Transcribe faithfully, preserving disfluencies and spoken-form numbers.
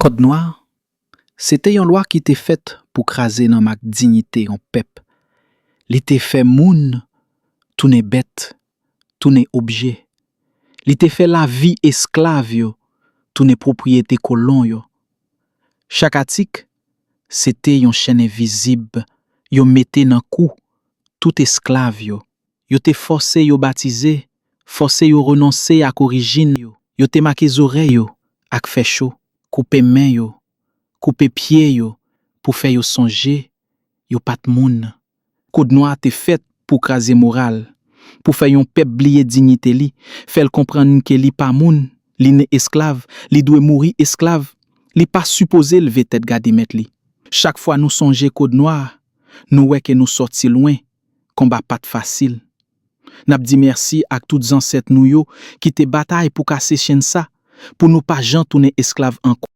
Kòd Nwa se te yon lwa ki te fèt pou kraze nanm ak diyite yon pèp. Li te fè moun tounen bèt, tounen objè. Li te fè lavi esklav yo tounen pwopriyete kolon yo. Chak atik se te yon chenn envizib yo mete nan kou tout esklav yo. Yo te fòse yo batize, fòse yo renonse ak orijin yo. Yo te make zòrèy yo ak fè cho, koupe men yo, koupe pye yo pou fè yo sonje yo pa t moun. Kòd Nwa te fèt pou kraze moral, pou fè yon pèp bliye diyite li, fè l konprann ke li pa moun, li ne esklav, li dwe mouri esklav, li pa sipoze leve tèt gade mèt li. Chak fwa nou sonje Kòd Nwa, nou wè ke nou sòti lwen, konba pa t fasil. N ap di mèsi ak tout zansèt nou yo ki te batay pou kase chenn sa, pou nou pa jan tounen esklav ankò.